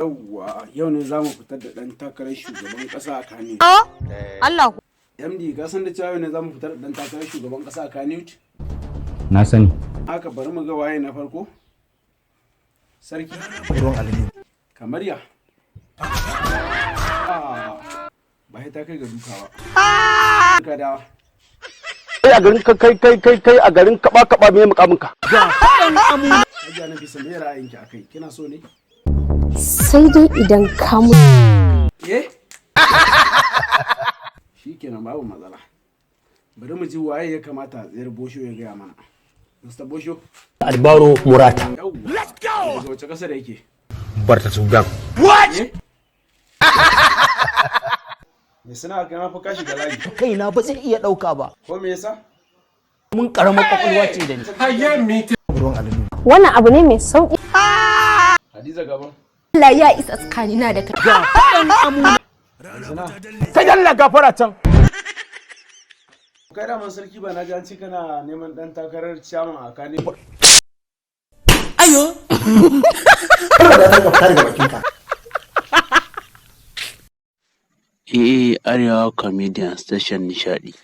Yawwa, yau ne za mu fitar da ɗan takarar shugaban ƙasa a Kano. Allah. MD, ka san da cewa yau ne za mu fitar da ɗan takarar shugaban ƙasa a Kano? Na sani. Haka, bari mu ga waye na farko. Sarki. Ruwan alade. Kamar ya. Ah, ba sai ta kai ga duka ba. Ka da. Kai a garin kai kai kai kai a garin kaba kaba, me mukamin ka? Hajiya Nafisa, me ra'ayinki akai? Kina so ne? Sai dai idan ka mutu. Eh? Shikenan, babu matsala. Bari mu ji waye ya kamata a tsayar. Bosho ya gaya mana. Mr. Bosho. Albaro Murata. Yawwa. Let's go! Daga wace ƙasar yake? Barta Sudan. What? Me suna kai ma fa ka shiga layi. Kaina ba zai iya ɗauka ba. Ko me yasa? Mun karamar kwakwalwa ce da ni. Ruwan alade. Wannan abu ne mai sauki. Hadiza Gaban. Allah ya isa tsakanina da kai. Suna. Ta dalla gafara can. Kai daman sarki, ba na ji an ce kana neman dan takarar ciyaman a Kane. Ayo. Da ta fita daga bakinka. AA Arewa Comedians, tashar nishaɗi.